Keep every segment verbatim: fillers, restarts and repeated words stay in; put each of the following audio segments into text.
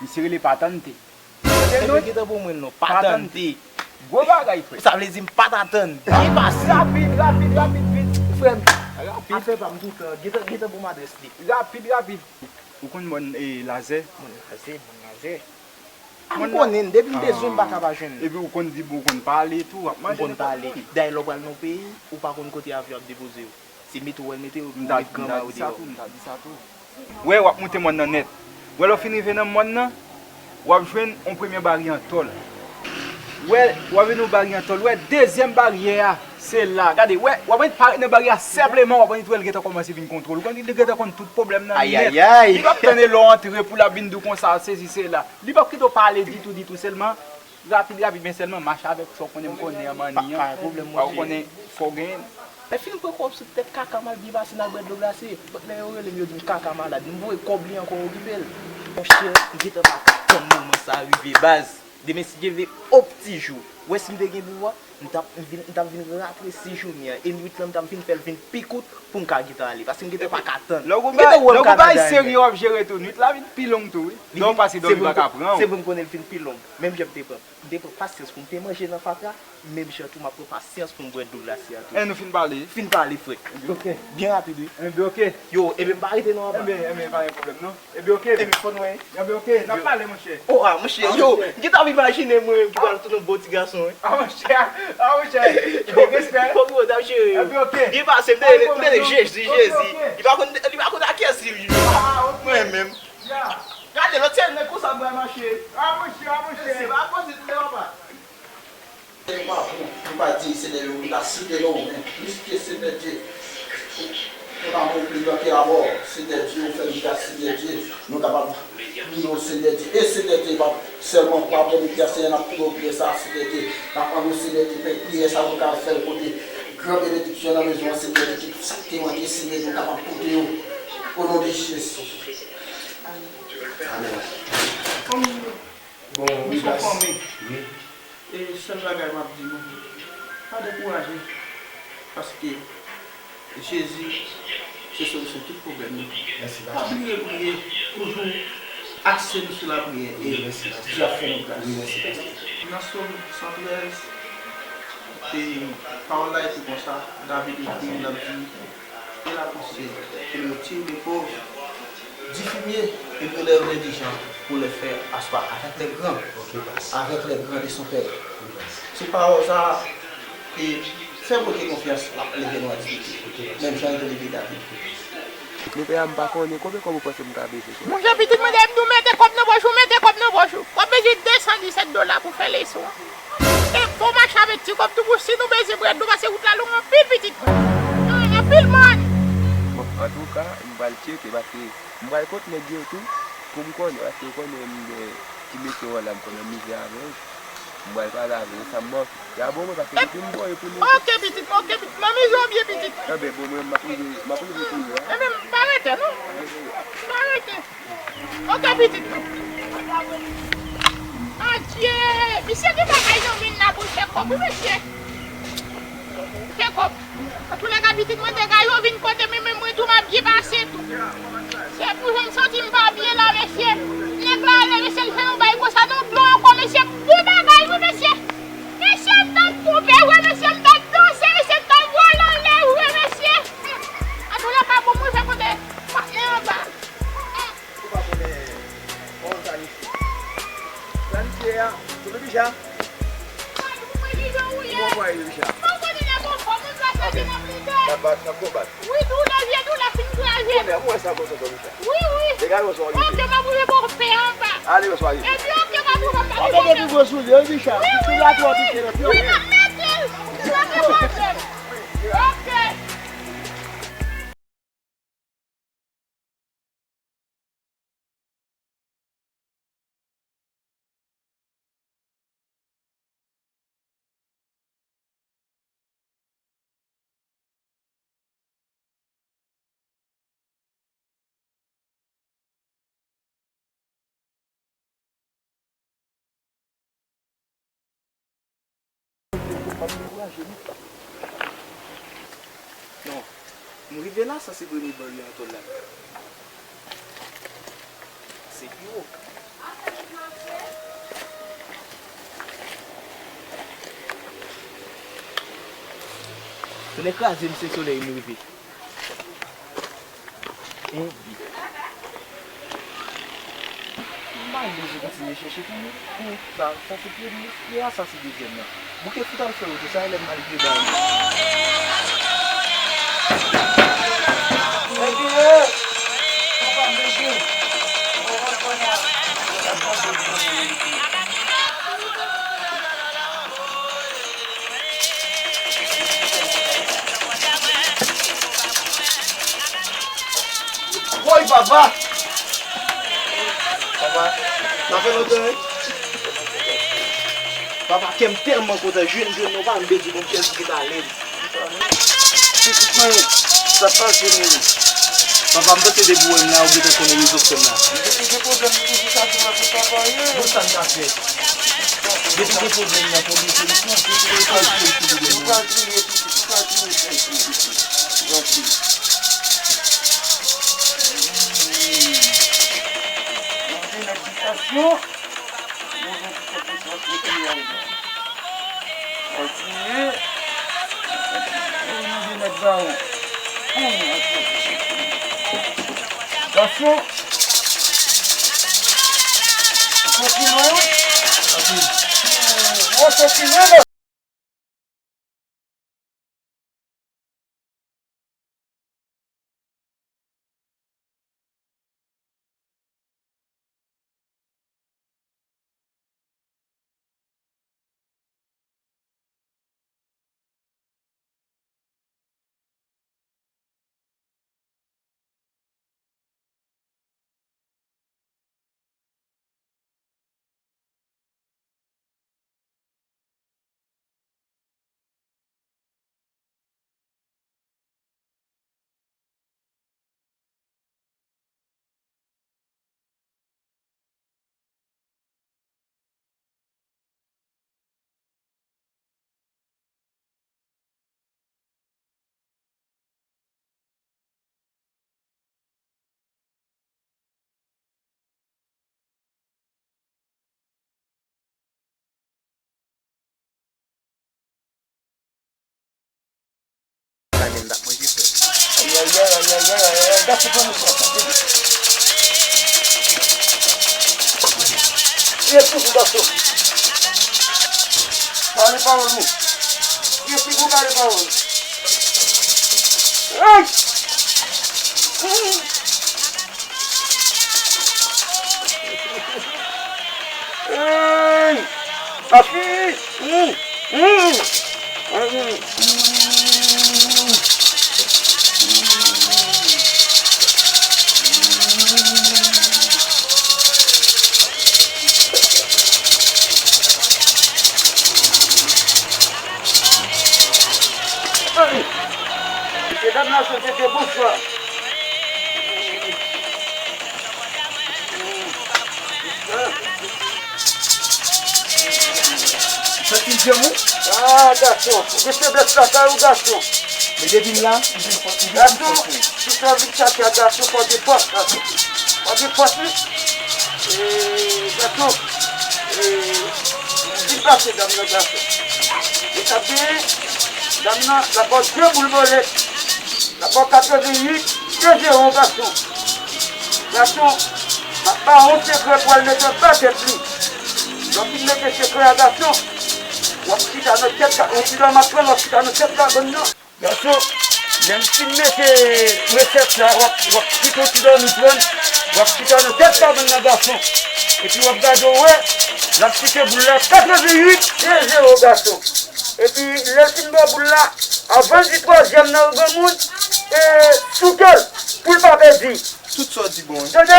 Misye rele Patante. Tande non? Gentan pou mwen non, Patante. Gwo bagay, frè. Sa vle di m pa t atann. Byen pase. Rapid, rapid, rapid, vit. Frè m, afè pa m toutan. Gentan, gentan pou m adrès li. Rapid, rapid. Ou konn mòn, e, Lazè? Mòn Lazè, mòn Lazè. A, m konnen, depi m bezwen, m pa ka pa jwenn. Epi ou konn di, ou konn pale tou, w ap manje nenpòt moun. M konn pale. Dayè, lè w pral nan yon peyi, ou pa konn kote avyon ap depoze w. Se mete w wè l mete w, ou met granma w deyò. M ta di sa tou, m ta di sa tou. Wè, w ap moute mòn nan nèt. Wè, lè w fin rive nan mòn nan, w ap jwenn yon premye baryè an tòl. Wè, w ap jwenn yon baryè an tòl. Wè, dezyèm baryè a, se la. Gade, wè, w ap annik parèt nan baryè a senpleman, w ap annik wè l gentan kòmanse vin kontwòl. Ou konn li gentan konn tout pwoblèm nan nèt. Ayayay! Li p ap tann lè w antre pou l ap vin di w konsa, sesi, sela. Li p ap kite w pale ditou, ditou, sèlman. Rapid, rapid, men sèlman mache avèk sa w konnen m konnen an manni an. Pa gen pwoblèm, monchè. Ou konnen sa w genyen. Lè fini pran kòb sou tèt kaka m al byen pase n al bwè dlo glase. Lè yo rele m, yo di m kaka malad. M voye kòb li ankò okipe l. Monchè, m gentan pa ka tann moman sa a rive, baz. Demen, si Dye vle, o pti jou. Ou wè si m te gen pouvwa, m t ap, m vin, m t ap vin ratresi jounen an. E nwit lan, m t ap vin fè l vin pi kout pou m ka gentan ale. Paske m gentan pa ka tann. Lè w gon bagay serye w ap jere tou, nwit la vin pi long tou, wi. Lè w pase dòmi pa ka pran w. Se pou m konnen l vin pi long. Menm jan m te pran, m te pran pasyans pou m te manje nan fatra, menm jan tou m ap pran pasyans pou m bwè dlo glase a tou. E nou fin pale? Fin pale, frè. Ebyen, oke. Byen rapid, wi. Ebyen, oke. Yo, ebyen, m pa rete non anba. Ebyen, ebyen, pa gen pwoblèm, non. Ebyen, oke. Ebyen, fò nou, wi. Ebyen, oke. N ap pale, monchè. O, a, monchè, yo, m gentan ap imajine mwen menm ki pral tounen yon bon ti gason, wi. A, monchè, a, monchè. Yo, respè. Fò nou, n ap jere, yo. Ebyen, oke. Byen pase, m te rele, m te rele Jezi, Jezi. Li pa konn, li pa konn a kiyès li ye. A, oke. Mwen menm. Ya. Gade, lòt sèl nèg konsa m pral mache. A, monchè, a, monchè. Se pa koze tande, papa. Nou pa bon, nou pa diy, Senyè, nou ta site non w, men plis ke Senyè Dye. Nou pa bon pli blan ke amò, Senyè Dye, ou fè nou gras, Senyè Dye. Nou kapab louwe w, Senyè Dye. E Senyè Dye, pa sèlman pou apre nou priyè, Senyè, n ap louwe w priyè sa, Senyè Dye. N ap mande w, Senyè Dye, fè priyè sa nou ka fè l pote gran benediksyon nan mezon an, Senyè Dye, ke tout sa k te manke, Senyè, nou kapab pote yo. O non de Jezi. Amèn. Amèn. Bon, wi, baz. Wi. E sèl bagay m ap di nou, pa dekouraje, paske Jezi se solisyon tout pwoblèm nou. Mèsi, baz. Pa bliye priye, toujou akse nou sou lapriyè e Dye ap fè nou gras. Wi, mèsi, baz. Nan Sòm san trèz, e pawòl la ekri konsa, David ekri, l ap di, Et la pensée que l'on tire des pauvres du fumier, il relève l'indigent pour les faire asseoir avec les grands, avec les grands de son peuple. Se pawòl sa a, e fè Bondye konfyans, l ap leve nou a dignite, menm jan l te leve David. Men pè a, m pa konnen konbyen kòb ou panse m ka bezwen. Monchè, pitit mwen, dèyè m di w mete kòb nan pòch ou, mete kòb nan pòch ou. W ap bezwen de san disèt dola pou fè leson. E fò w mache avèk ti kòb tou pou si nou bezwen bwè dlo, paske wout la long anpil, pitit mwen. Long anpil, man. Bon, antouka, m pral tcheke, paske m pral kot nèg yo tou, pou m konnen, paske w konnen m gen ti mesye w la, m konnen m mizè avè yo. M pral pale avè yo, sa m manke. Ya bon mwen, paske depi m voye pou nou. Oke, pitit mwen, oke, pitit mwen. Anben, bon, mwen, m ap rive, m ap rive tou, wi. Enben, m pa rete, non. M pa rete. Oke, pitit mwen. Adye! Misye gen bagay nan men l la pou l fè kòb, wi, mesye. Fè kòb. Antoulèka, pitit mwen, dega yo vin kote m, men mwen tou, m ap byen pase tou. Se pou jan m santi m pa byen la, mesye. Nèg la ale, mesye, l fè yon bagay konsa, non, dlo ankò, mesye. Bon bagay, wi, mesye. Mesye, m t ap twonpe, wi, mesye, m t ap danse, mesye, m t ap vole anlè, wi, mesye. Antoulèka, bon, mwen fè kote patnè anba. Ou pa konnen, on planifye. Planifye a, tou Bibicha. Kòman w ye, Bibicha? Bat, bat, n ap konbat. Wi, doulè, vye doulè, fin kraze. Konnen, mwen sa konsa, Bibicha. Wi, wi. Dega yo sou rive. Oke, m ap rive bò pè anba. Ale, yo sou rive. Epi, oke, m ap rive, m ap rive. Pi gwo soulye, wi, Bibicha. Wi, wi, wi. Wi, m ap mete l. Pa gen pwoblèm. Oke. Non, nou rive la, sa se premye baryè an tòl la. Se pi wo. Tonnè kraze m, se solèy m rive. Enben. M pa bezwen kontinye chèche pou, pou sa, sa se premye, e a sa se dezyèm nan. Bouke fout al fè wout, sa e lè m al vye ba yo. Enben, e, papa m bezwen. Woy, papa! Papa, sa fè lontan, wi. Papa, kè m tèlman kontan jwenn, jwenn nou, pa m bezwen bon kè m ki ta lèd. Pitit mwen, sa pase menm. Papa, m panse depi w wè m la, ou gentan konnen rezon k fè m la. Depi gen pwoblèm, li toujou ka di mwen pou papa ye. Bon, sa n ka fè? Depi gen pwoblèm nan, fò gen solisyon. Pou solisyon pwoblèm nan. Ou pral kriye, pitit, ou pral kriye, sèl pou pitit. Granpil. Mande nèg bitasyon. Mande bitasyon, sòti peyi a. Kontinye. Ou manje nèg bawon. Gason. Ou soti lwen, wi. Ou soti lwen, la. Sa gen dat mwen ki fè. Ayayay, ayayay, ayayay, gason pran mouchwa sa. Ye toujou gason. Pale pawòl ou. Ye figi w pale pawòl. Ay! Hey! Papi! Mm! Mm! Hey! Mesye dam nan, se te bonswa. Santi l djanm, wi. Ah, gason. Ou gen feblès lakay ou, gason. Men depi m la, m vin fò-, m vin fòs mwen. Gason, si w vin chache a gason, fò w gen fòs, gason. Fò w gen fòs, wi. E, gason, e, vin pase dam nan, gason. E sa byen, dam nan, l ap ba w de boul bòlèt. L ap ba w katreven uit, de zewo, gason. Gason, m ap ba w yon sekrè pou w al mete anba tèt li. Lè w fin mete sekrè a, gason, w ap chita nan tèt ka-, yon ti dòm ap pran l, w ap chita nan tèt kabann nan. Gason, lè m fin mete resèt sa, w ap, w ap kite yon ti dòmi pran l, w ap chita nan tèt kabann nan, gason. Epi w ap gade, w wè, l ap kite boul la katreven uit, de zewo, gason. Epi, lè l fin ba w boul la, avan l di twazyèm nan, granmoun, e, souke l, pou l pa pèdi. Tout sa w di bon, wi. Tande,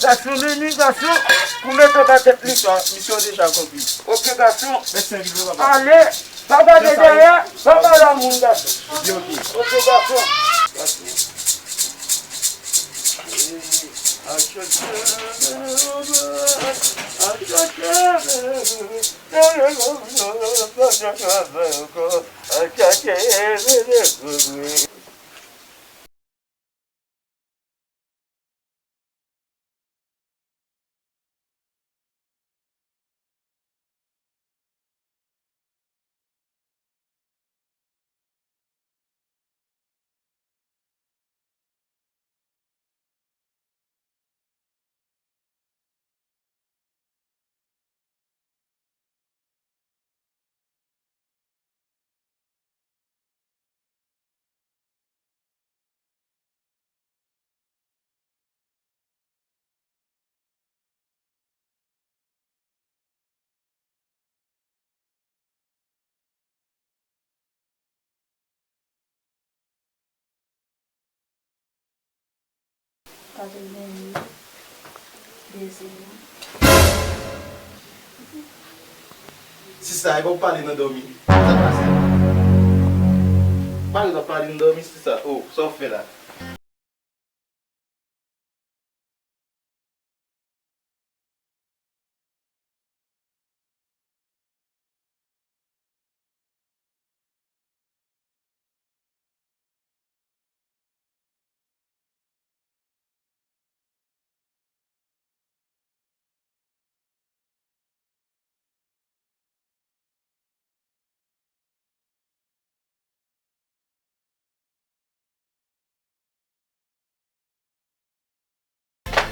gason, vini, gason, pou mete anba tèt li. Misyon, misyon deja akonpli. Ok, gason. Mèsi anpil, wi, papa. Ale, pa gade dèyè, pa pale a moun, gason. Byen, ok. Ok, gason. Sa vin vini. Dezi. Sista, e pa w pale nan dòmi. Sa k pase? Pale w ap pale nan dòmi, sista. Oh, sa w fè la?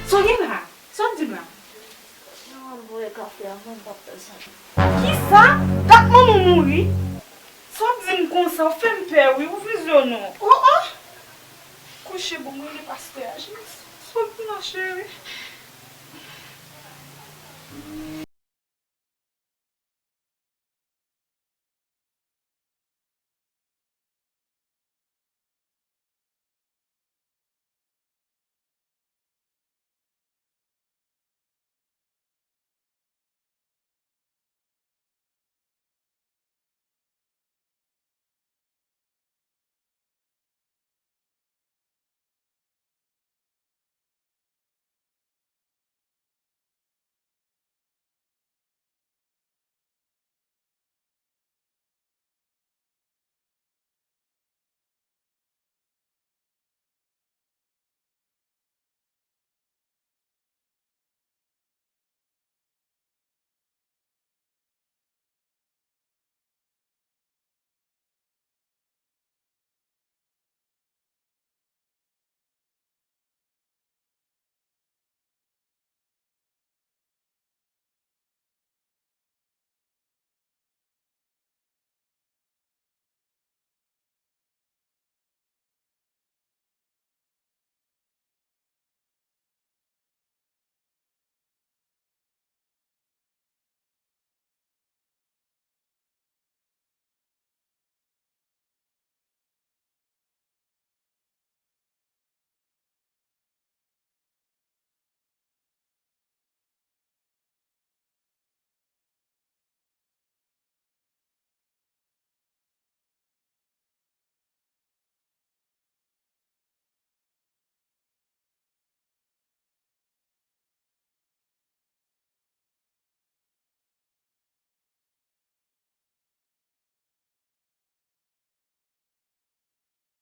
Sa w gen la? Sa w ap di m la? Nan voye kafe a, mwen p ap fè sa. Kisa? Dat manman w mouri? Sa w ap di m konsa, w fè m pè wi, ouvri zye w non. Oh, oh! Kouche bon, m rele pastè a. Sa w ap di m la, cheri?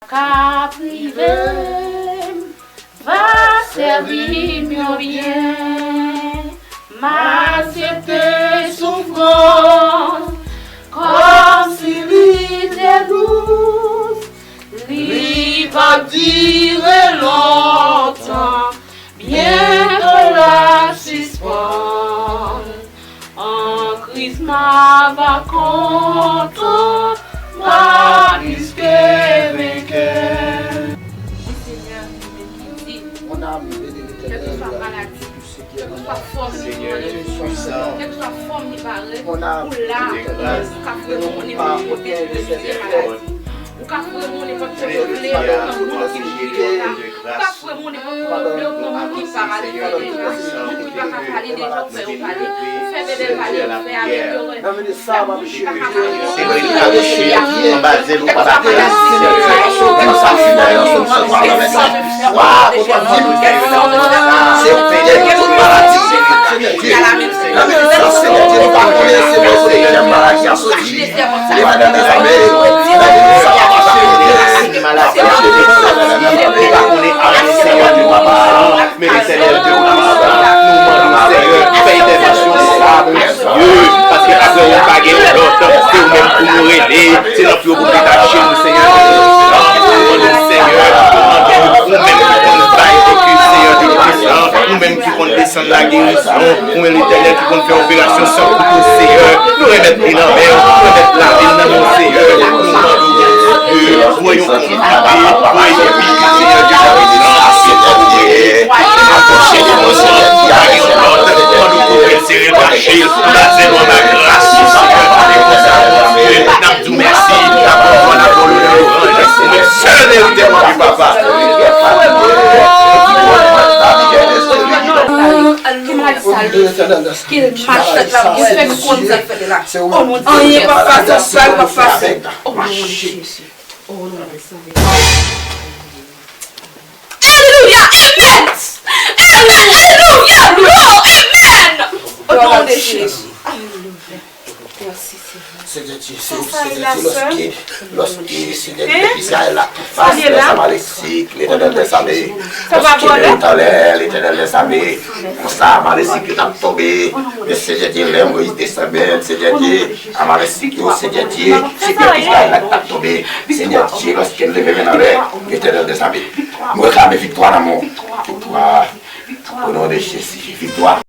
Ka prive m, va sèvi m yon byen. M aksepte soufrans kòmsi li te dous. Li p ap dire lontan. Byento l ap sispann. An Kris m ava kontan, m a plis ke venkè. Wi, Senyè, li menm ki di, kèlkeswa maladi, kèlkeswa fòm li pran, kèlkeswa fòm li parèt, ou la, ou ka foure men w nenpòt kote pou delivyè maladi. Ou ka foure men w nenpòt kote w vle, nan moun ki mouri yo la. Ou ka foure men w nenpòt kote w vle, nan moun ki paralize deja, moun ki pa ka pale deja, ou fè yo pale. Ou fè bèbè pale, ou fè avèg yo wè. Ou fè moun ki pa ka pale deja, ou fè yo pale. Kèlkeswa maladi, kèlkeswa fòm, kèlkeswa fòm, Senyè Dye, tout maladi, Senyè Dye, nan men sa, Senyè Dye, nou pa konnen se mwen, Senyè, maladi a soti. Levanjil dèzame, nan men sa, la mache, Senyè Dye, nou pa konnen avèk Senyè Dye, papa, men Letènèl Dye, nou mande w, Senyè, fè entèvansyon sa, Bondye, paske apre ou pa gen yon lòt, se ou menm pou nou rele. Se nan pye w pou w detache nou, Senyè. Ou mande w, Senyè, ou mande w, ou menm ki konn bay okenn, Senyè Dye Toupisan, ou menm ki konn desann lagerizon, ou menm Letènèl ki konn fè operasyon san kouto, Senyè. Nou remèt li nan men w, nou remèt lavi n nan men w, Senyè. Nou mande w, Bondye, voye yon konbit, voye yon konbit, Senyè Dye Toupisan, se pou nou rele. Apwoche de nou, Senyè, pa gen yon lòt, mande w kouvri l, sere l, kache l, anba zèl ou, anba gras ou, Senyè, pale konsa, Bondye. N ap di w mèsi, n ap ofri w lapòl, lwanj, ou menm sèl merite, Bondye Papa. Kèl machann la, mwen fèk konn sa k fèt la. O Bondye, anyen p ap pase, anyen p ap pase. O Bondye. Alelouya, amen. Amen, alelouya, glwa, amen. O non de Jezi. Alelouya. Mèsi, Senyè. Senyè Dye, se ou, Senyè Dye, lòske, lòske, Senyè Dye, Izrayèl la, fas lè sa malesik, Letènèl dèzame, lòske yo tanlè, Letènèl dèzame, konsa malesik yo t ap tonbe, men Senyè Dye, lè Moyiz desann men l, Senyè Dye, a malesik yo, Senyè Dye, se pèp Izrayèl la ki t ap tonbe, Senyè Dye, lòske l leve men l anlè, Letènèl dèzame, nou reklame viktwa nan men w, viktwa, o non de Jezi, viktwa.